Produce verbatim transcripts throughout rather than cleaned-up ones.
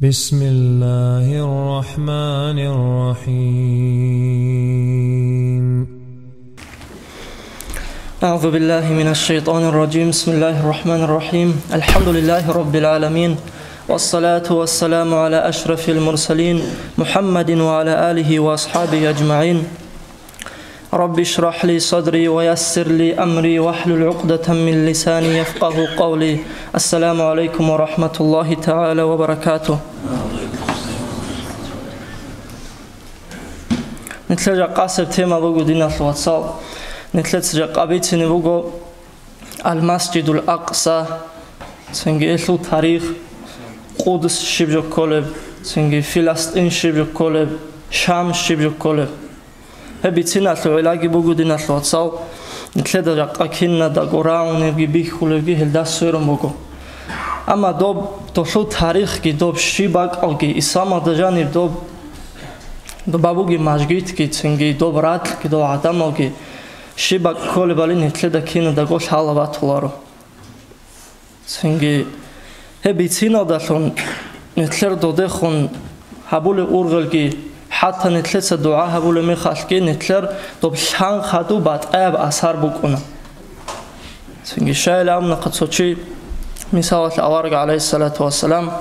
بسم الله الرحمن الرحيم. أعوذ بالله من الشيطان الرجيم. بسم الله الرحمن الرحيم. الحمد لله رب العالمين. والصلاة والسلام على أشرف المرسلين محمد وعلى آله وأصحابه أجمعين. رب اشرح لي صدري ويسر لي أمري واحلل عقدة من لساني يفقه قولي. السلام عليكم ورحمة الله تعالى وبركاته. Нилъер жакъасеб тема буго, диналъул вацал, нилъеца жакъа бицине буго Ал-Масжидул Акъса, цинги гьелъул тарих, Къудс щиб жо кколеб, цинги Филастин щиб жо кколеб, Шам щиб жо кколеб. Гьеб бициналъул гӀиллаги буго, диналъул вацал, нилъеда жакъа кинадаго рагӀунебги бихьулебги гьелда сверун буго. Амма доб, долъул тарихги, доб щиб бакӀалги, исламалда жаниб доб, доб бугеб мажгитги, цинги доб ракьги, доб гӀадамалги щиб бакӀ кколебали нилъеда кинадаго лъала батуларо. Цинги гьеб бициналдалъун нилъер додехун гьабулеб ургъелги, хӀатта нилъеца дугӀа гьабулеб мехалъги нилъер доб лъан хадуб батӀаяб асар букӀуна. Цинги щайилан абунахъа цо чи, мисалалъе, авараг, гӀалайгьиссалату вассалам,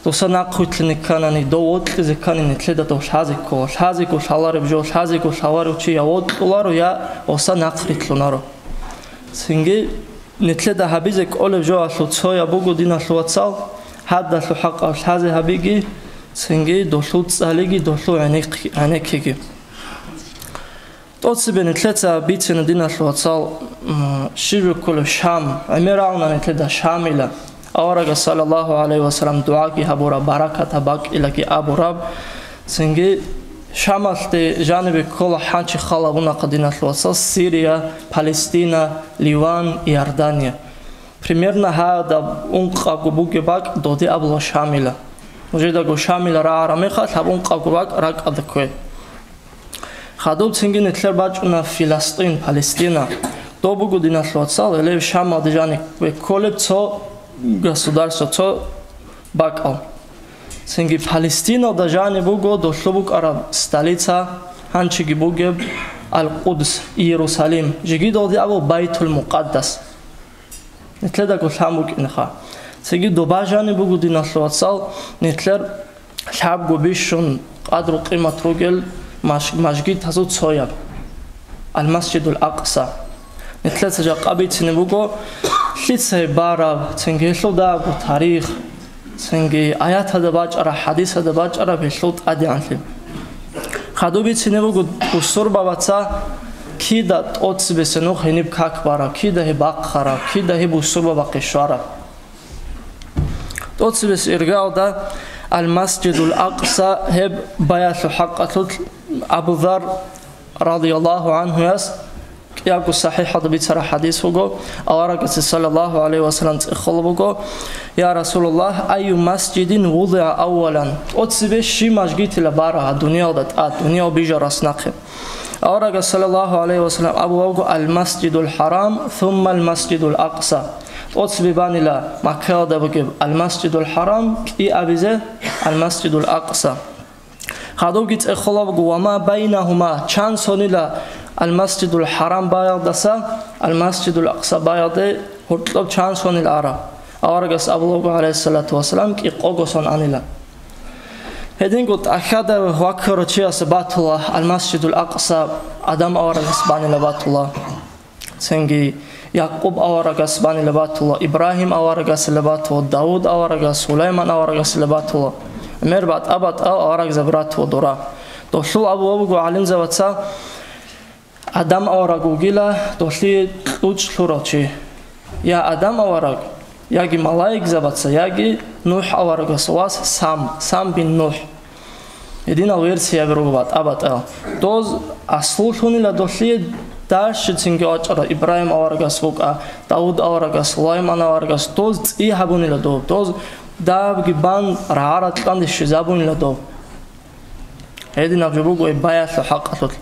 доса нахъвилълъине кканани, дов вокьизе ккани, нилъеда дов лъазе ккола. Лъазего лъалареб жо, лъазего лъаларев чи я вокьуларо, я доса нахърилълъунаро. Цинги нилъеда гьабизе кӀолеб жоялъул цояб буго, диналъул вацал, гьадалъул хӀакъалъ лъазе гьабиги, цинги долъул цӀалиги, долъул гӀенекки-, гӀенеккиги. ТӀоцебе нилъеца бицина, диналъул вацал, м, щиб жо кколеб Шам, гӀемер рагӀуна нилъеда Шамила. Аварагас, саллаллагьу гӀалайгьи вассалам, дугӀаги гьабураб, баракат гьаб бакӀилаги абураб. Цинги Шамалъе жанибе ккола гьанже хал гьабунахъа, диналъул вацал, Сирия, Палестина, Ливан, Иордания. Примерно гьадаб ункъабго бугеб бакӀ доде абула Шамила. Нужедаго Шамила рагӀараб мехалъ гьаб ункъабго бакӀ ракӀалда ккве. Хадуб цинги нилъер бачӀуна Филастин, Палестина. Доб буго, диналъул вацал, гьеле Шамалде жанибе кколеб цо государство, цо бакӀал. Цинги Палестиналда жаниб буго долъул букӀараб столица, гьанжеги бугеб Ал-Къудс, Иерусалим, жеги долде абу Байтул-Мукъаддас. Нилъедаго лъан букӀинеха. Цинги доба жаниб буго, диналъул вацал, нилъер лъабго бищун къадру-къимат ругел маш-, мажгитазул цояб, Ал-Масжидул Акъса. Нилъеца жакъа бицине буго, лъица гьеб бараб, цинги гьелъул дагьабго тарих, цинги аяталда бачӀараб, хӀадисалда бачӀараб гьелъул тӀадегӀанлъи. Хадуб бицине буго бусурбабаца кида тӀоцебесеб нух гьениб как бараб, кида гьеб бахъараб, кида гьеб бусурбабахъе щвараб. ТӀоцебесеб иргаялда Ал-Масжидул Акъса гьеб баялъул хӀакъалъулъ Абу Зарр радияллагьу гӀанхуяс кӀиябго сахӀихӀалда бицараб хӀадис буго, аварагасе, саллаллагьу гӀалайгьи вассалам, цӀехола буго: «Я Расулаллагь, айю масжидин вудиа аввалан?» ТӀоцебе щиб мажгитила бара гьаб дуниялда тӀад, дуниял бижарас нахъе? Аварагас, саллаллагьу гӀалайгьи вассалам, абула буго: «Ал-Масжидул ХӀарам, сумма ал-Масжидул Акъса». ТӀоцебе банила Маккаялда бугеб Ал-Масжидул ХӀарам, кӀиабизе Ал-Масжидул Акъса. Хадубги цӀехола буго: «Ва ма байнагьума», чан сонила Ал-Масжидул ХӀарам баялдаса Ал-Масжидул Акъса баялде гьоркьоб чан сонил араб? Аварагас абула буго, гӀалайгьиссалату вассалам, кӀикъого сон анила. Гьединго тӀахьада ваккарав чияс батула Ал-Масжидул Акъса, Адам аварагас банила батула. Цинги Якъуб аварагас банила батула, Ибрагьим аварагасила батула, Давуд аварагас, Сулайман аварагасила батула. ГӀемер батӀа-батӀа аварагзаби ратула дора. Долъул абула буго гӀалимзабаца, Адам авараг вугила долъие кьучӀ лъурав чи. Я Адам авараг, яги малаикзабаца, яги НухӀ аварагасул вас Сам, Сам бин НухӀ. Гьединал версияби руго батӀа-батӀал. Доз аслулъунила долъие дальше цинги вачӀарал Ибрагьим аварагас вукӀа, Давуд аварагас, Сулайман аварагас, доз цӀи гьабунила доб, доз дабги бан рагӀа-ракьанде щвезабунила доб. Гьединаб жо буго гьеб баялъул хӀакъалъулъ.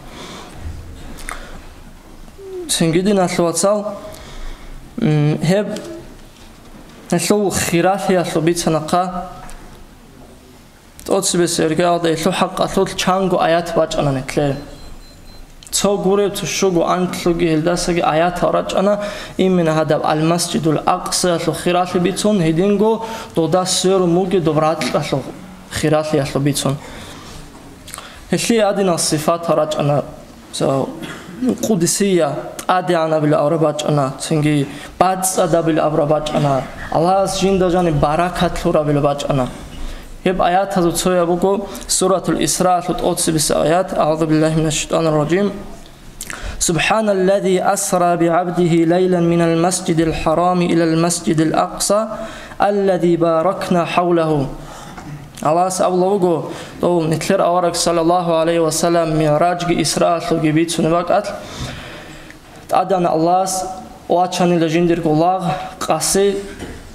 Цинги, диналъул вацал, м, гьеб гьелъул хиралъиялъул бицанахъа. ТӀоцебесеб иргаялда гьелъул хӀакъалъулъ чанго аят бачӀана нилъее. Цо гуреб, цо щуго анлъуги гьелдасаги аятал рачӀана, именно гьадаб Ал-Масжидул Акъсаялъул хиралъи бицун, гьединго дода сверун бугеб доб ракьалъул хиралъиялъул бицун. Гьелъие гьадинал сифатал рачӀана. Цо Къудсия, тӀадегӀанабилан абураб бачӀана, цинги бацӀцӀадабилан абураб бачӀана, Аллагьас жинда жаниб баракат лъурабилан бачӀана. Гьеб аятазул цояб буго Суратул Исраалъул тӀоцебесеб аят, أعوذ بالله من الشيطان الرجيم. سبحان الذي أسرى بعبده ليلا من المسجد الحرام إلى المسجد الأقصى الذي باركنا حوله. Аллагьас абулеб буго, дов нилъер авараг, саллаллагьу гӀалайгьи ва саллам, МигӀражги Исраалъулги бицунеб бакӀалъ, тӀадегӀан Аллагьас вачанила жиндирго лагъ, къаси,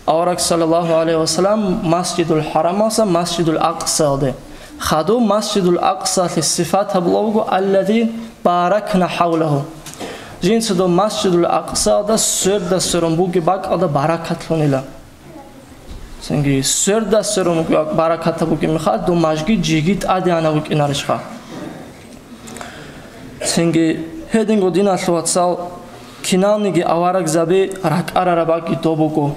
авараг, саллаллагьу гӀалайгьи ва саллам, Масжидул ХӀарамалдаса Масжидул Акъсаялде. Хадуб Масжидул Акъсаялъе сифат гьабулеб буго: «Аллази баракна хӀавлагьу». Жинца доб Масжидул Акъсаялда сверда-сверун бугеб бакӀалда баракат лъунила. Цинги сверда-сверун баракатаб бугеб мехалъ, доб мажгит жеги тӀадегӀанаб букӀинарищха? Цинги гьединго, диналъул вацал, киналниги аварагзаби ракӀарараб бакӀги доб буго.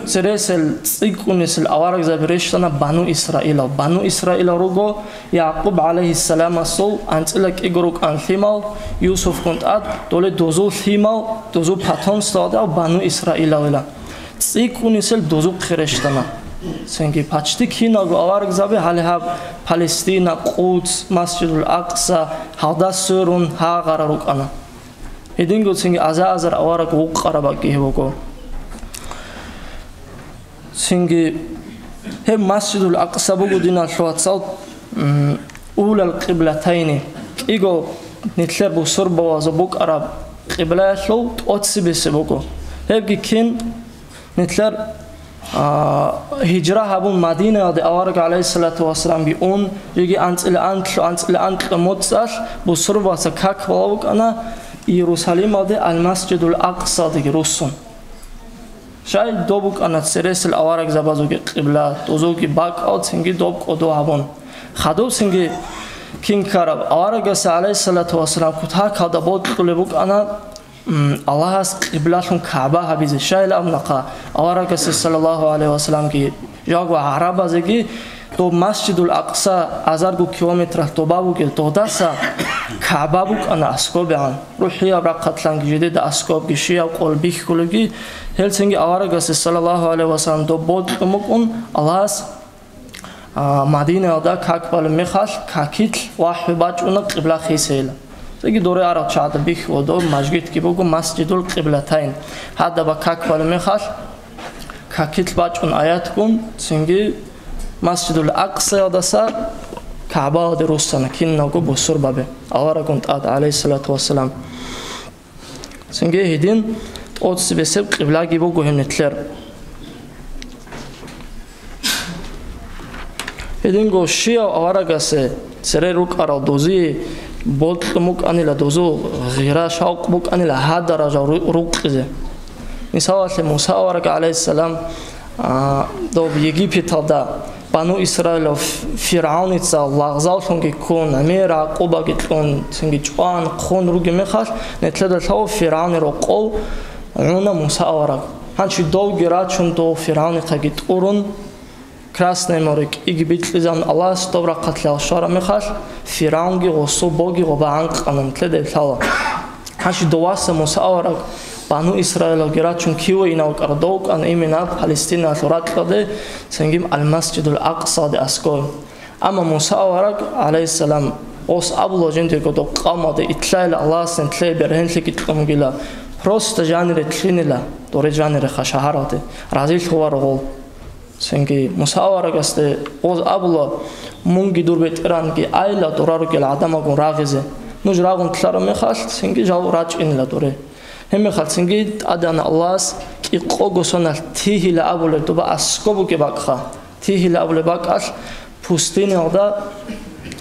Цересел цӀикӀкӀунесел аварагзаби рещтӀана Бану Исраилал. Бану Исраилал руго Якъуб гӀалайгьиссаламасул анцӀила кӀиго рукӀан лъимал, Юсуфгун тӀад, доле дозул лъимал, дозул потомствоялда Бану Исраилалила. ЦӀикӀкӀунесел дозухъе рещтӀана. Цинги пачти киналго аварагзаби гьале гьаб Палестина, Къудс, Масжидул Акъса, гьалда сверун гьагъарал рукӀана. Гьединго цинги аза-азар авараг вукъараб бакӀги гьеб буго. Цинги гьеб Масжидул Акъса буго, диналъул вацал, м, улал къиблатайни, кӀиго нилъер бусурбабазул букӀараб къиблаялъул тӀоцебесеб буго. Гьебги кин? Нилъер, а, гьижра гьабун Мадинаялде авараг, гӀалайгьиссалату вассаламги ун, жеги анцӀила анлъу, анцӀила анкьа моцӀалъ бусурбабаца как балеб букӀана Иерусалималде Ал-Масжидул Акъсаялдеги руссун. Щай доб букӀана цересел аварагзабазулги къибла, дозулги бакӀал, цинги доб кӀодо гьабун. Хадуб цинги кин ккараб, аварагас, гӀалайгьиссалату вассалам, кутакалда бокьулеб букӀана, м, Аллагьас къиблалъун КагӀба гьабизе. Щайилан абуна хъа, аварагасе, саллаллагьу гӀалайгьи вассаламги, жаго гӀарабазеги, доб Масжидул Акъса азарго километралъ доба бугел, додаса КагӀба букӀана аскобегӀан. РухӀияб рахъалъанги жидеда аскобги, щияб къол бихьулебги, гьелцинги аварагасе, саллаллагьу гӀалайгьи вассалам, доб бокьун букӀун, Аллагьас, а, Мадинаялда как балеб мехалъ, какилъ вахӀю бачӀуна къибла хисейила. Цинги доре арал чагӀазда бихьула доб мажгитги буго Масжидул Къиблатайн. Гьадаб как балеб мехалъ, какилъ бачӀун аятгун, цинги Масжидул Акъсаялдаса КагӀбаялде руссана киналго бусурбаби, аварагун тӀад, гӀалайгьиссалату вассалам. Цинги гьедин тӀоцебесеб къиблаги буго гьеб нилъер. Гьединго щияв аварагасе цере рукӀарал дозие бокьун букӀанила, дозул гъира-шавкъ букӀанила гьадарал жал ру-, рукъизе. Мисалалъе, Муса авараг, гӀалайгьиссалам, а, доб Египеталда Бану Исраилал Ф-, ФиргӀавница лагъзаллъунги ккун, гӀемер гӀакъубаги кьун, цинги чӀван, хъун ругеб мехалъ, нилъеда лъала ФиргӀавнил рокъов гӀуна Муса авараг. Гьанчи довги рачун, дов ФиргӀавнихъаги тӀурун, Красное море кӀиги бикьизабун, Аллагьас доб рахъалъ щвараб мехалъ, ФиргӀавнги гъосул боги гъоба гӀанкъана, нилъеда лъала. Гьанчи доваса Муса авараг Бану Исраилалги рачун киве инав кӀар довкӀан имина Палестинаялъул ракьалде, цинги Ал-Масжидул Акъсаде аскӀов. Амма Муса авараг, гӀалайгьиссалам, гъос абула жиндирго доб къавмалде итлъайила Аллагьас нилъее бергьенлъиги кьунгила, просто жанире лъинила, доре жаниреха шагьаралде, разилъ гьаваро гъол. Цинги Муса аварагасде гъоз абула, мунги дур бетӀеранги айила дора ругел гӀадамалгун рагъизе. Нуж рагъун лъараб мехалъ, цинги жал рачӀинила дуре. Гьеб мехалъ цинги тӀадегӀан Аллагьас кӀикъого соналъ Тигьила абулеб доба аскӀоб бугеб бакӀха. Тигьила абулеб бакӀалъ пустыниялда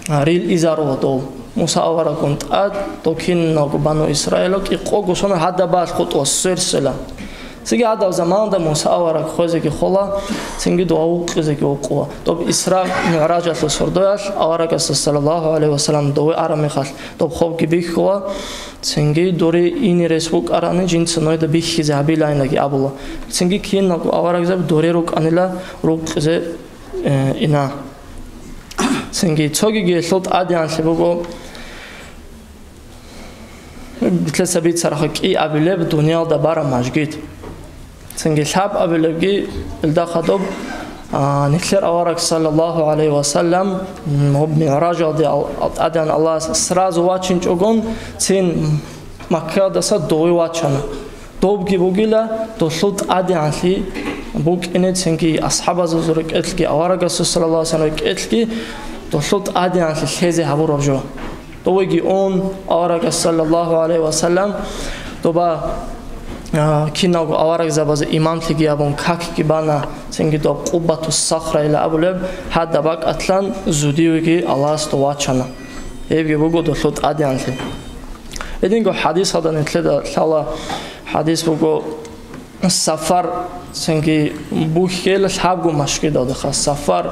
рил изарула дов. Муса аварагун тӀад дов киналго Бану Исраилал кӀикъого соналъ гьадабалъ хутӀула сверсела. Цинги гьадаб заманалда Муса авараг хвезеги хола, цинги дова вукъизеги вукъула. Доб Исра МигӀражалъул сордоялъ аварагасда, саллаллагьу гӀалайгьи вассалам, дове араб мехалъ, доб хобги бихьула, цинги доре ине рес букӀарани, жинца нужеда бихьизе гьабилайинаги абула. Цинги киналго аварагзаби доре рукӀанила рукъизе, э, ина. Цинги цогиги гьелъул тӀадегӀанлъи буго, нилъеца бицарха, кӀи абилеб дуниялда бараб мажгит. Цинги лъаб абилебги, илда хадуб, а, нилъер авараг, саллаллагьу гӀалайгьи вассалам, м, гьоб МигӀражалде ал-, ал-, тӀадегӀан Аллагьас сразу вачинчӀогон, цин Маккаялдаса дове вачана. Добги бугила, долъул тӀадегӀанлъи букӀине, цинги асхӀабазул рекӀелъги, аварагасул, саллаллагьу гӀалайгьи вассалам, рекӀелъги, долъул тӀадегӀанлъи лъезе гьабураб жо. Довеги ун, аварагас, саллаллагьу гӀалайгьи вассалам, доба, а, киналго аварагзабазе имамлъиги абун какги бана, цинги доб Къуббатус Сахра ила абулеб гьадаб бакӀалъан зудивеги Аллагьас дов вачана. Гьебги буго долъул тӀадегӀанлъи. Гьединго хӀадисалда нилъеда лъала, хӀадис буго, Сафар, цинги бухьейила лъабго мажгиталдеха. Сафар,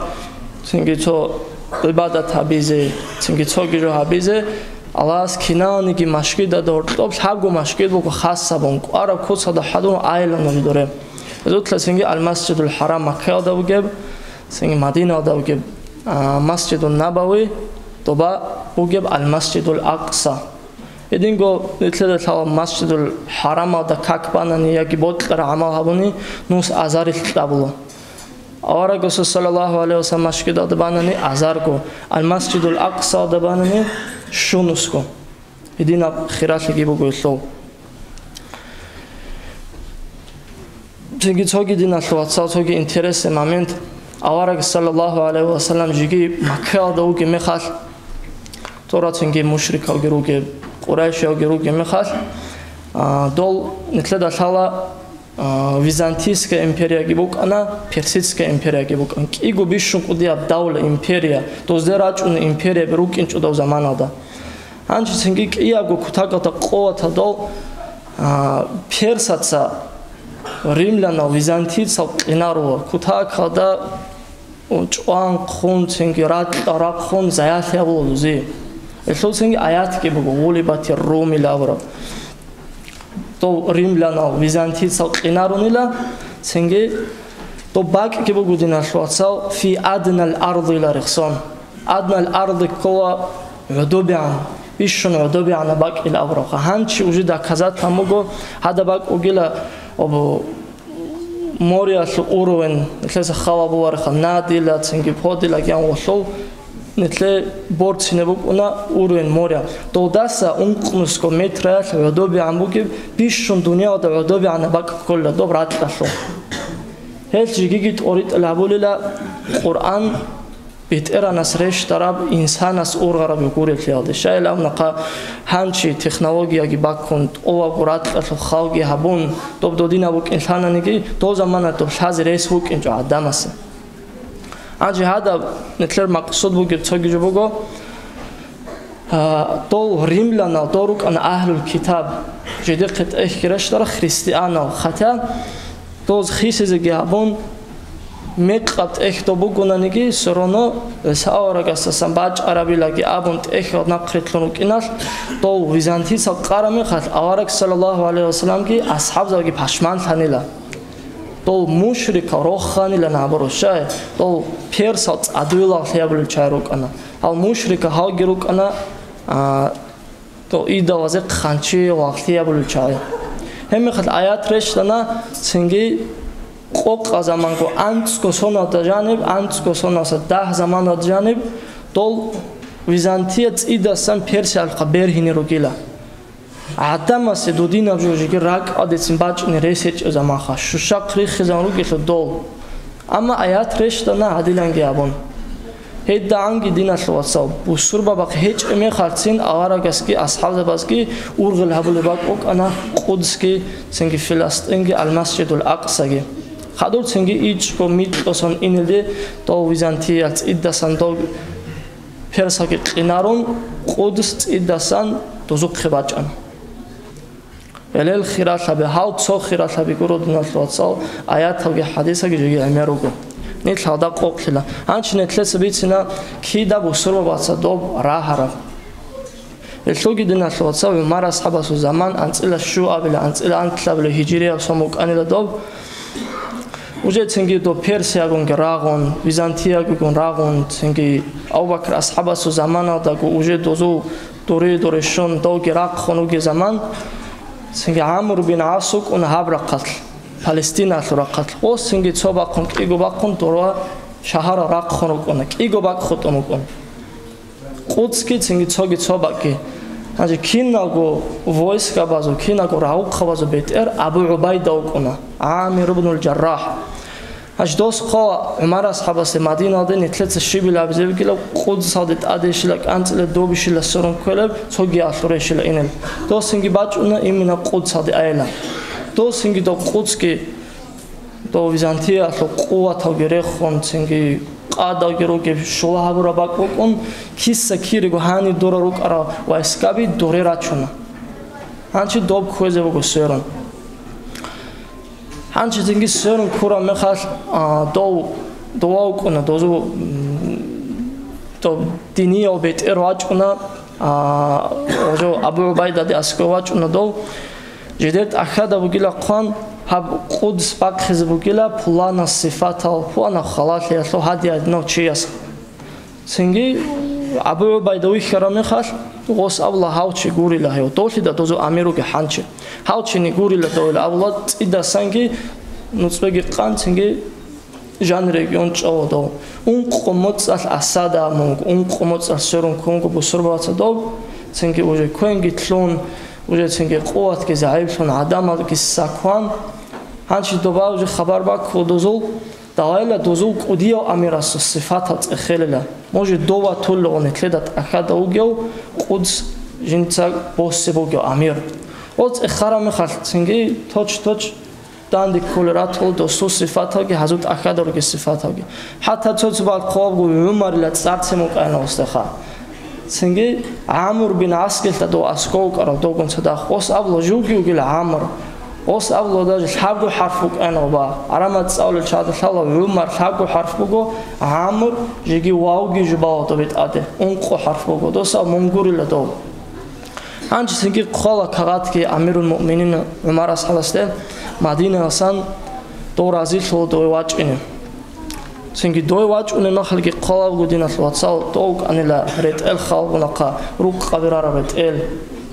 цинги цо гӀибадат гьабизе, цинги цоги жо гьабизе, Аллагьас киналниги мажгиталда гьоркьоб лъабго мажгит буго хас гьабун, кӀвараб куцалда хӀадурун айила нуж доре. Гьезулъа цинги Ал-Масжидул ХӀарам Маккаялда бугеб, цинги Мадинаялда бугеб, а, Масжидун Набави, доба бугеб Ал-Масжидул Акъса. Гьединго нилъеда лъала Масжидул ХӀарамалда как банани яги бокьараб гӀамал гьабуни нус азарилъ кьабула. Аварагасул, саллаллагьу гӀалайгьи вассалам, мажгиталда банани азарго, Ал-Масжидул Акъсалда банани щунусго. Гьединаб хиралъиги буго гьелъул. Цинги цоги, диналъул вацал, цоги интересный момент. Авараг, саллаллагьу гӀалайгьи вассалам, жеги Маккаялда вугеб мехалъ, дора цинги мушрикалги ругеб, къурайшиялги ругеб мехалъ, а, дол нилъеда лъала, а, Византийская империяги букӀана, Персидская империяги букӀана. КӀиго бищун кӀудияб давла, империя, дозде рачӀуна империяби рукӀинчӀо дов заманалда. Гьанже цинги кӀиябго кутакалда къуватал дол, а, персаца римлянал, византийцал къинарула, кутакалда чӀван хъун, цинги ракьа рахъун заялъи гьабула дузи. Гьелъул цинги аятги буго, «Гъулибатир Рум» ила абураб. Дов римлянал, византийцал къинарунила, цинги доб бакӀги буго, диналъул вацал, «Фи аднал арди» ила рехсон. Аднал арди ккола гӀодобегӀан, бищун гӀодобегӀанаб бакӀ ила абурабха. Гьанчи уже доказать гьабун буго, гьадаб бакӀ бугила, абу, мориялъул уровень, нилъеца хал гьабулареха, надила, цинги подила гьанлъул, нилъее борцине букӀуна уровень моря. Долдаса ункънусго метраялъ гӀодобегӀан бугеб, бищун дуниялда гӀодобегӀанаб бакӀ кколила доб ракьалъул. Гьелъ жегиги тӀоритӀал гьабулила Къуръан БетӀергьанас рещтӀараб, инсанас ургъараб гьугьуреблъиялде. Щайилан абуна, хъа-, гьанчи технологияги баккун, тӀолабго ракьалъул халги гьабун, доб додинаб букӀин лъананиги, дол замана доб лъазе рес букӀинчӀо гӀадамасе. Гьанже гьадаб нилъер макъсуд бугеб цоги жо буго, а, дол римлянал, дол рукӀана агьлул китаб, жидехъе тӀехьги рещтӀарал христианал, хотя доз хисизеги гьабун, мекъаб тӀехь доб бугонаниги, всё равно ГӀиса аварагасдасан бачӀарабилаги абун тӀехьалда нахърилълъун рукӀиналъ, дов византийцал къараб мехалъ авараг, саллаллагьу гӀалайгьи вассаламги, асхӀабзабиги пашманлъанила. Дов мушрикал роханила, наоборот, щай, дов персал цӀадуйла лагълъи гьабулел чагӀи рукӀана. Гьал мушрикал гьалги рукӀана, а, то идолазе хъанчи лагълъи гьабулел чагӀи. Гьебмехалъ аят рещтӀана, цинги къокъа заманго анцӀго соналда жаниб, анцӀго соналдаса дагь заманалда жаниб, дол Византия цӀидасан Персиялъухъа бергьине ругила. ГӀадамасе додинаб жо жеги ракӀалдецин бачӀине рес гьечӀеб заманха, щущахъ риххизан ругелъул дол. Амма аят рещтӀана гьадиланги абун. ГьедигӀанги, диналъул вацал, бусурбабахъ гьечӀеб мехалцин аварагасги асхӀабзабазги ургъел гьабулеб бакӀ букӀана Къудсги, цинги Филастинги, Ал-Масжидул Акъсаги. Хадур цинги ичӀго микьго сон инелде дов Византиялъ цӀидасан дов персалги къинарун, Къудс цӀидасан дозухъе бачӀана. Гьелел хиралъаби, гьал цо хиралъаби гуро, диналъул вацал, аяталги хӀадисалги жеги гӀемер руго. Нилъ гьалда къокълъила. Гьанчи нилъеца бицина кида бусурбабаца доб рагьараб. Гьелъулги, диналъул вацал, ГӀумар асхӀабасул заман анцӀила щуабила, анцӀила анлъабила гьижирияб сон букӀанила доб. Уже цинги доб Персиягунги рагъун, Византиягун рагъун, цинги Абу Бакр асхӀабасул заманалдаго уже дозул дуре-дуре щун довги рахъун вугеб заман, цинги ГӀамр бин ГӀас вукӀуна гьаб рахъалъ, Палестиналъул рахъалъ. Гъос цинги цо бахъун, кӀиго бахъун дора шагьарал рахъун рукӀуна, кӀиго бакӀ хутӀун вукӀун. Къудсги цинги цоги цо бакӀги. Гьанже киналго войскабазул, киналго рагъухъабазул бетӀер Абу ГӀубайда вукӀуна, ГӀамир ибнул Жаррахь. Гьанже дос хъвала ГӀумар асхӀабасде Мадиналде нилъеца щибила абизе бугила, Къудсалде тӀадейщила кӀанцӀила, добищила сверун кколеб, цоги алъурейщила инел. Дос цинги бачӀуна именно Къудсалде айила. Дос цинги доб Къудсги дов Византиялъул къуваталги рехун, цинги къадалги ругеб щула гьабураб бакӀ букӀун, киса-кирего гьаниб дора рукӀарал войскаби доре рачуна. Гьанчи доб кквезе буго сверун. Гьанчи цинги сверун ккураб мехалъ, а, дов дова вукӀуна, дозу, м, доб динияв бетӀер вачӀуна, а, гьожо Абу ГӀубайдаде аскӀов вачӀуна дов. Жидер тӀахьада бугила хъван, гьаб Къудс бахъизе бугила пуланас сифатал, пуланаб халалъиялъул гьадинав чияс. Цинги Абу ГӀубайда вихьараб мехалъ, гъос абула гьав чи гурила гьев, довлъида дозу амир вугев гьанчи. Гьав чини гурила довила абула, цӀидасанги нуцӀбеги къан, цинги Жан регион чӀавадав, ункъо моцӀалъ асада мунго, ункъо моцӀалъ сверун ккунго бусурбабаца доб, цинги уже квенги лъун, уже цинги къуватги загӀиплъун, гӀадамалги сакван. Гьанчи доба уже хабар баккула дозул, давайла дозул кӀудияв амирасул сифатал цӀехелила. Може дова туллугъун нилъеда тӀахьада вугев Къудс жинца босе бугев амир. О цӀехараб мехалъ цинги точ-точ данде кколел ратула досул сифаталги гьазул тӀахьадаруги сифаталги. ХӀатта цо-цо бакъ хъвабго ГӀумарила цӀар цин букӀана гъосдеха. Цинги ГӀамр бин ГӀасгилъа дов аскӀов вукӀарав довгун цадахъ гъос абула жуги вугила ГӀамр. Гъос абула даже лъабго хӀарф букӀана гъоба. Арамат цӀалулел чагӀазда лъала ГӀумар лъабго хӀарф буго, ГӀамр жеги вавги жубала добе тӀаде, ункъо хӀарф буго. Доса мунгурила дов. Гьанже цинги хъвала кагъатги амирул муъминин ГӀумар асхӀабасде, Мадинаялсан дов разилъула дове вачӀине. Цинги дове вачӀунеб мехалги хъвалабго, диналъул вацал, дов вукӀанила ретӀел халгунахъа, рукъ къабирараб ретӀел.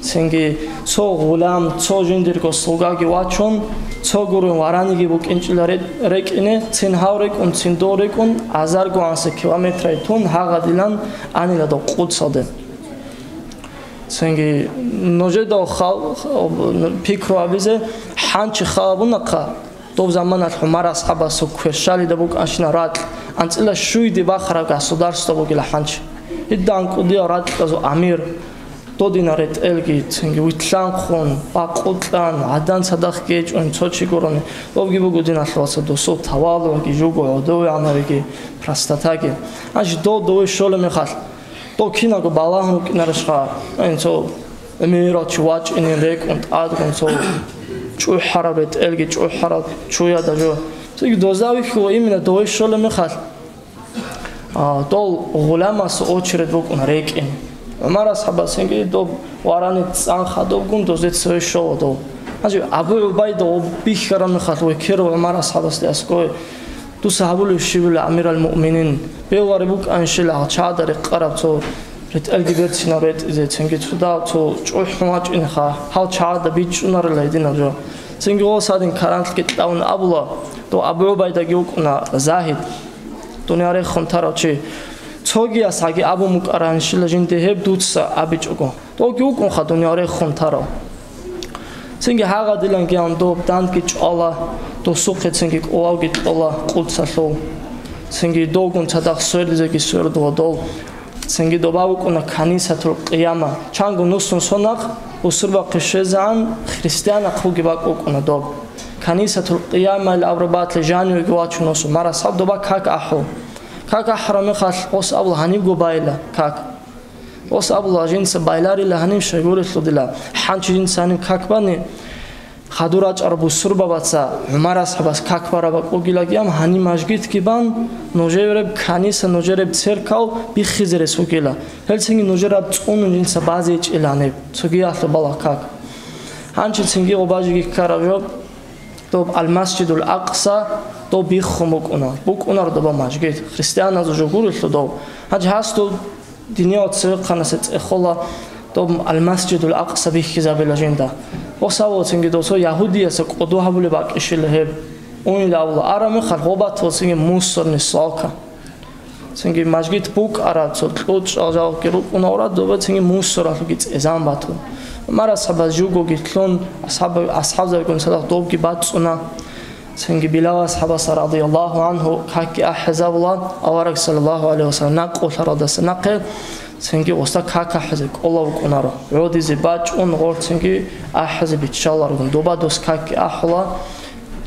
Цинги цо гъулам, цо жиндирго слугаги вачун, цо гурун вараниги букӀинчӀила ре-, рекӀине, цин гьав рекӀун, цин дов рекӀун, азарго анса километрай тун, гьагъадилан анила дов Къудсалде. Цинги нужеда хал-, пикру гьабизе, хӀанчи халабунахъа, доб заманалъ ГӀумар асхӀабасул кверщалида букӀанщина ракь, анцӀила щуйде бахараб государство бугила хӀанчи. Гьедин кӀудиял ракьазул амир, додина ретӀелги, цинги витлъанхъун, бакъулъан, гӀадан цадахъ гечӀун цо чи гурони, добги буго, диналъул вацал, досул тавалугӀги, жуго гӀодовегӀанабиги, простатаги. Гьанже дов дове щолеб мехалъ, дов киналго балагьун рукӀинарищха, ин цо гӀемерал чи вачӀинин рекӀун тӀадгун цо чӀухӀараб ретӀелги чӀухӀарал чуяда жо. Цоги дозда вихьула именно дове щолеб мехалъ, а, дол гъуламас очередь букӀун рекӀин. ГӀумар асхӀабасинги доб варани цӀан хадубгун дозде цеве щола дов. Гьанже Абу ГӀубайда гъоб бихьараб мехалъ векерав ГӀумар асхӀабасде аскӀове, Дуца гьабулев щибила, амирал муъминин? Бегьулареб букӀанщила гьал чагӀада рекъараб цо ретӀелги берцинаб ретӀизе, цинги цо дагь цо чӀухӀун вачӀинеха, гьал чагӀада бичӀчӀунарила гьединаб жо. Цинги гъос гьадин каранлъги кьавун абула, дов Абу ГӀубайдаги вукӀуна загьид, дуниял рехун тарав чи. Цогияс гьаги абун букӀаранщила жинде гьеб дуца абичӀого. Довги вукӀунха дуниял рехун тарав. Цинги гьагъадиланги ан доб дандги чӀвала, досухъе цинги кӀулавги кьола Къудсалъул. Цинги довгун цадахъ свердизеги свердула дов. Цинги доба вукӀуна Канисатул Къияма. Чанго нусун сонахъ бусурбахъе щвезегӀан христианахъ вугеб бакӀ вукӀуна доб. Канисатул Къиямайл абураб батле жанивеги вачун осу марас гьаб доба как ахӀу. Как ахӀараб мехалъ ос абула гьанибго байила как. Ос абула, жинца байларила гьанив щайгурелъул дила, хӀанчи жинца гьанив как бани, Хадур рачӀараб бусурбабаца ГӀумар асхӀабас как бараб бакӀ бугилаги, ам гьаниб мажгитги бан, нужереб каниса, нужереб церкав биххизе рес вугила. Гьелцинги нужераб цӀунун жинца базе гьечӀила гьаниб, цогиялъул балагь как. Гьанчи цинги гъоб бажиги ккараб жо, доб Аль-Масжидул Акъса, доб биххун букӀуна. БукӀунар доба мажгит. Христианазул жо гурелъул дов. Гьанчи гьасдул Диниял цевехъанасе цӀехола доб Аль-Масжидул Акъса биххизабила жинда. Гъосаб цинги досо ягьудияса кӀодо гьабулеб бакӀищила гьеб. Унила абула араб мехалъ гъоб батула цинги мусорный свалка. Цинги мажгит букӀараб цо кьучӀал жалги рукӀуна гъура, доба цинги мусоралъуги цӀезан батун. ГӀумар асхӀабас жугоги лъун, асхӀаб-, асхӀабзабигун цадахъ добги бацӀцӀуна. Цинги Билал асхӀабаса радияллагьу гӀанхӀу какги ахӀизабула, авараг саллаллагьу гӀалайгьи вассалам накъуларалдаса нахъе, цинги гъосда как ахӀизе кӀола вукӀунаро. ГӀодизе бачӀун гъор цинги ахӀизе биччаларгун. Доба дос какги ахӀула,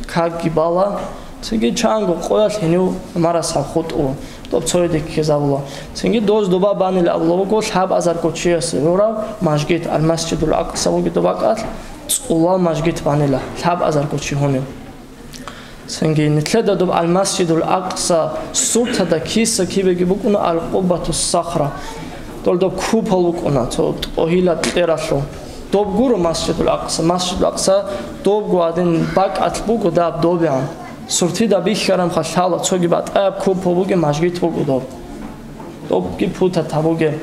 какги бала, цинги чанго къоялъ гьенив ГӀумар асхӀаб хутӀула, доб цояде ккезабула. Цинги доз доба банила абула буго лъабазарго чиясе гӀураб мажгит, Аль-Масжидул Акъса буги доба кӀалъ, цӀулал мажгит банила, лъабазарго чи гьунев. Цинги нилъеда доб Аль-Масжидул Акъса суртада киса кибеги букӀуна Аль-Къуббатус Сахра. Дол доб купол букӀуна, цо тӀогьила кьералъул. Доб гуро Масжидул Акъса. Масжидул Акъса добго гьадин бакӀалъ буго даб добегӀан. Суртида бихьарабха лъала, цоги батӀаяб купол бугеб мажгит буго доб. Добги путат гьабуге.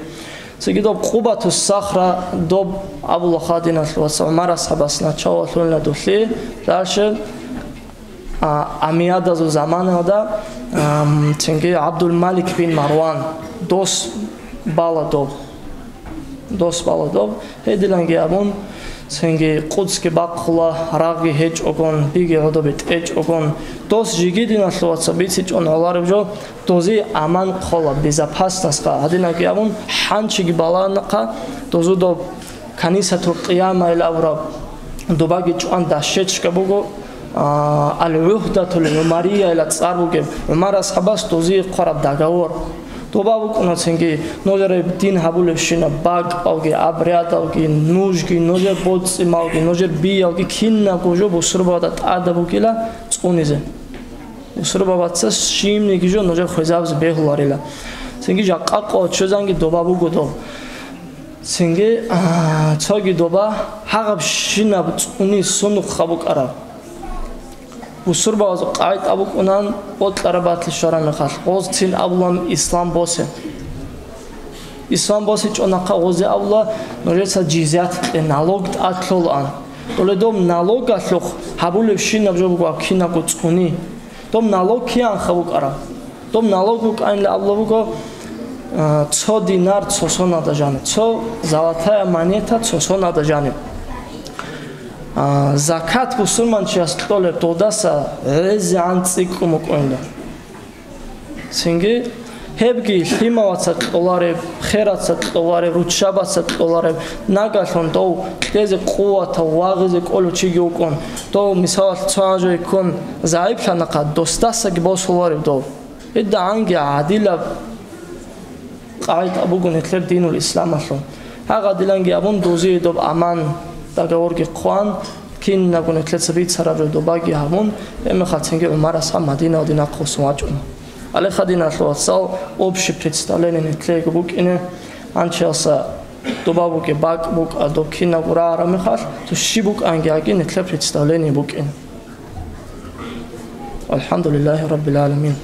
Цинги доб Къуббатус Сахра доб абула хадиналъ ва ГӀумар асхӀабас начало лъугьунила долъи, дальше, а, амиядазул заманалда, ам, цинги ГӀабдул-Малик бин Марван дос бала доб. Дос бала доб. Гьедиланги абун, цинги къудсги бахъула, рагъги гьечӀогон, биги гӀодобе тӀечӀогон. Дос жиги диналъул вацал бицичӀон гӀолареб жо, дозие аман ккола, безопасностьха гьадинаги абун, хӀанчиги балагьанахъа, дозу доб Канисатул Къиямайил абураб добаги чӀван дощечка буго, а, Аль-ГӀугьдатул ГӀумарияйила цӀар бугеб, ГӀумар асхӀабас дозие хъвараб договор. Доба букӀуна цинги, нужер дин гьабулебщинаб бакӀалги, обрядалги, нужги, нужер боцӀи-малги, нужер биялги кинабго жо бусурбабазда тӀадаб бугила цӀунизе. Бусурбабаца щибниги жо нужер хвезабизе бегьуларила. Цинги жакъа къо чӀезанги доба буго доб. Цинги, а, цоги доба гьагъабщинаб цӀуни сунухъа букӀараб. Бусурбабазул къагӀида букӀунан бокьараб батлъи щвараб мехалъ, гъоз цин абулан ислам босе. Ислам босичӀонахъа гъозе абула, нужеца жизят кье, налог тӀад лъолаан. Доле доб налогалъухъ гьабулебщинаб жо буго гьаб кинабго цӀуни. Доб налог киянха букӀараб? Доб налог букӀанила абула буго, а, цо динар цо соналда жаниб, цо золотая монета цо соналда жаниб. А, закат бусурманчияс кьолеб, додаса гӀезегӀан цӀикӀкӀун букӀунила. Цинги гьебги лъималаца кьолареб, хераца кьолареб, руччабаца кьолареб, нагалъун дов кьезе къуватав вагъизе кӀолев чиги вукӀун, дов, мисалалъ, цо гьанже ккун загӀиплъанахъа, досдасаги босуларев дов. ГьедигӀанги гӀадилаб къагӀида буго нилъер динул исламалъул. Гьагъадиланги абун, дозие доб аман договорги хъван, кинабго нилъеца бицараб жо добаги гьабун, гьебмехалъ цинги ГӀумар асхӀаб Мадинаялде нахъвуссун вачӀуна. Гьале, диналъул вацал, общее представление нилъего букӀине, гьанчалса доба бугеб бакӀ букӀа, доб кинабго рагӀараб мехалъ, цо щиб букӀанги гьаги нилъер представление букӀине. ВалхӀамдулиллагьи раббил гӀаламин.